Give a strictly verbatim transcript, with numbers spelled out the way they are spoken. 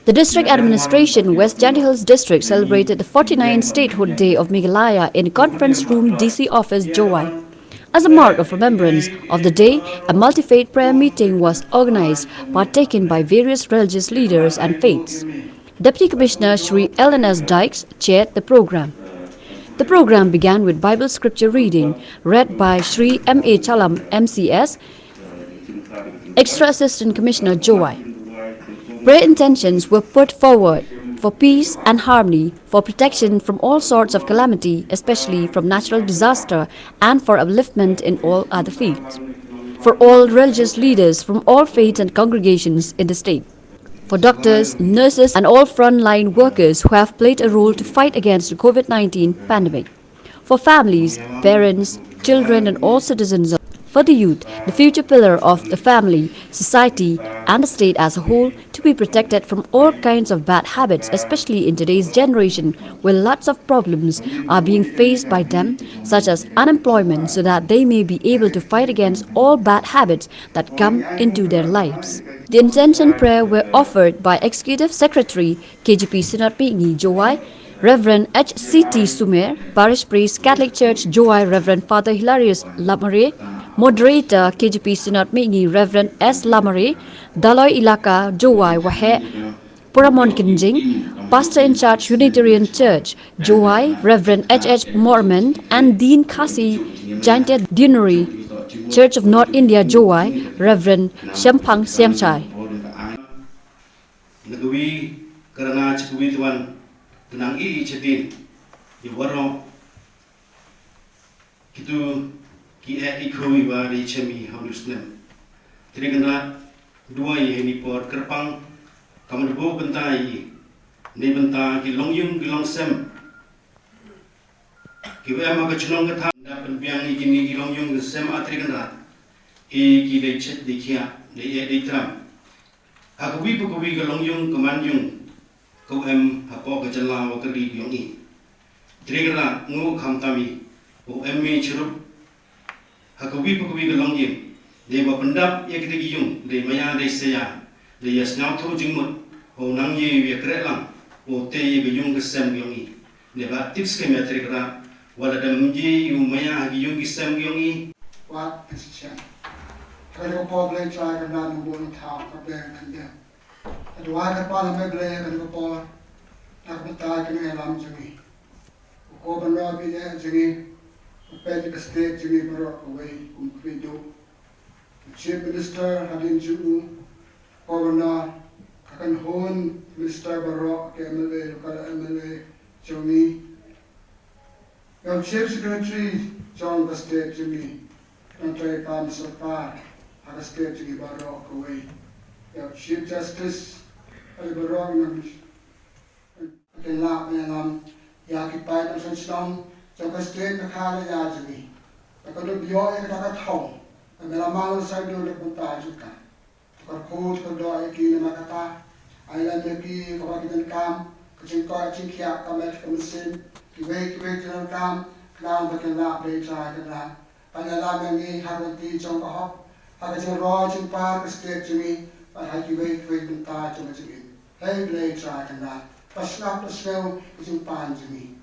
The district administration, West Jaintia Hills District, celebrated the forty-ninth Statehood Day of Meghalaya in Conference Room D C Office, Jowai. As a mark of remembrance of the day, a multi-faith prayer meeting was organized, partaken by various religious leaders and faiths. Deputy Commissioner Shri L N S Dykes chaired the program. The program began with Bible scripture reading read by Shri M A Chalam, M C S, Extra Assistant Commissioner, Jowai. Prayer intentions were put forward for peace and harmony, for protection from all sorts of calamity, especially from natural disaster, and for upliftment in all other fields. For all religious leaders from all faiths and congregations in the state. For doctors, nurses, and all frontline workers who have played a role to fight against the COVID nineteen pandemic. For families, parents, children, and all citizens. For the youth, the future pillar of the family, society, and the state as a whole, to be protected from all kinds of bad habits, especially in today's generation where lots of problems are being faced by them, such as unemployment, so that they may be able to fight against all bad habits that come into their lives. The intention prayer were offered by Executive Secretary, K J P Synod Mihngi, Jowai, Reverend H C T Sumer, Parish Priest, Catholic Church, Jowai, Reverend Father Hilarius Lamare, Moderator, K J P Synod Mihngi, Reverend S Lamare, Daloi Ilaka, Jowai, Waheh Puramon Kynjing, Pastor in Charge, Unitarian Church, Jowai, Reverend H H Mormon, and Dean Khasi, Jaintia Deanery, Church of North India, Jowai, Reverend Shemphang Siangshai. Na kawi ka ranga cha kawi tuan, ka nang i i cha din, i waroh, kitu ki eh i khawi wa ri chemi ha u snem. Tri kynrad, duwai heni por kyrpang, kam da bo bynta i, ni bynta ki long yung ki long sem. Ki wa em ha ka chnong ka tha, da pynbiang i kini ki long yung ki sem a tri kynrad. I ki dei chet dei khia, dei eh dei tram. Ha kawi pa kawi ka long yung ka man yung, ka em ha po ka jylla wa ka ri yong i. Tri kynrad ngu kham tam i, u em i chirup. Ha kawi pa kawi ka long yung, dei wa pyndap ya kita ki yung, dei maya dei saya, dei ya sngewthuh jingmut, u nang ye ya kreh lang, u te ya ka yung ka sem yong i. Dei ba tips ka ya tri kynrad, wa la dam ye u maya ha ki yung ki sem yong i. Wat ka shisha. Ka dei ka por Blei Trai ka na nang bun thaw ka Blei kan dei. Ka duwai ka pan ha Blei ka dei ka por. Na ka bynta ka nang lam jong i. U ko ban ra bi eh jong i. U peit ka state jong i baroh kawei kum kawei du. U Chief Minister hadien jong u. Governor, ka kan hun Minister baroh ka M L A, local M L A jong i. Ïa u Chief Secretary jong ka state jong i, kan trei kam sorkar ha ka state jong i baroh kawei. Ïa u Chief Justice, ka dei baroh ngan, kan lah ban ïalam ïa ki paid nongshong shnong jong ka state, ka kha la ïa jong i. Ka kan ïoh ïa kata ka thong, ka mela mang sa ïoh na ka bynta jong ka. Ka kyrkhu ka doh ïa ki namar kata. Ai lem ïa ki kaba ki donkam, ka jingkoit jingkhiah ka met ka mynsiem, kiwei kiwei ki donkam, khnang ba kin lah Blei Trai Kynrad ban ïalam ïa ngi ha ka lynti jong ka hok, ha ka jingroi jingpar ka state jong ngi, bad ha kiwei kiwei ki bynta jong ka jingim. Hei Blei Trai Kynrad, to sngap to sngew ïa ka jingpan jong ngi.